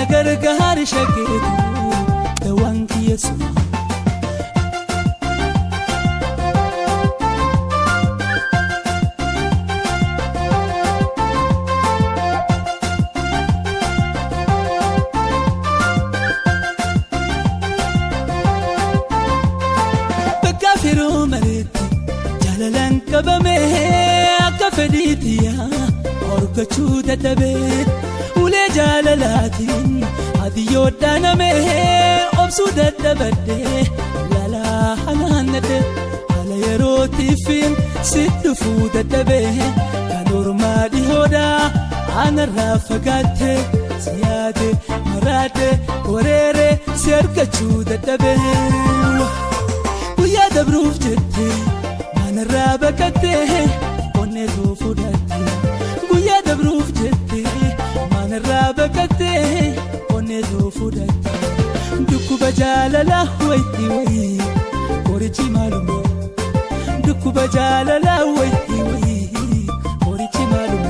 Na gargaari shakkeetu dawaan kiyyeessuma. Bakka firoo maleetti jaalalaan qabame akka fedhiitiyaa horgachuu dadhabee ulee jaalalaatiin adiyyoo dhaaname obsuu dadhabadhee laalaa hanaannadhe haala yerootiifin si dhufuu dadhabee kan ormaa dhihoodhaa anarraa fagaatte si yaade maraadhe wareere si argachuu dadhabee. Guyyaa dabruuf jette manarraa baqattee onneetu fudhatte. Guyyaa dabruuf jette manarraa baqattee onneetu fudhatte. Dhukkuba jaalalaa wayitii wayii qorichi maaluma? Dhukkuba jaalalaa wayitii wayii qorichi maaluma?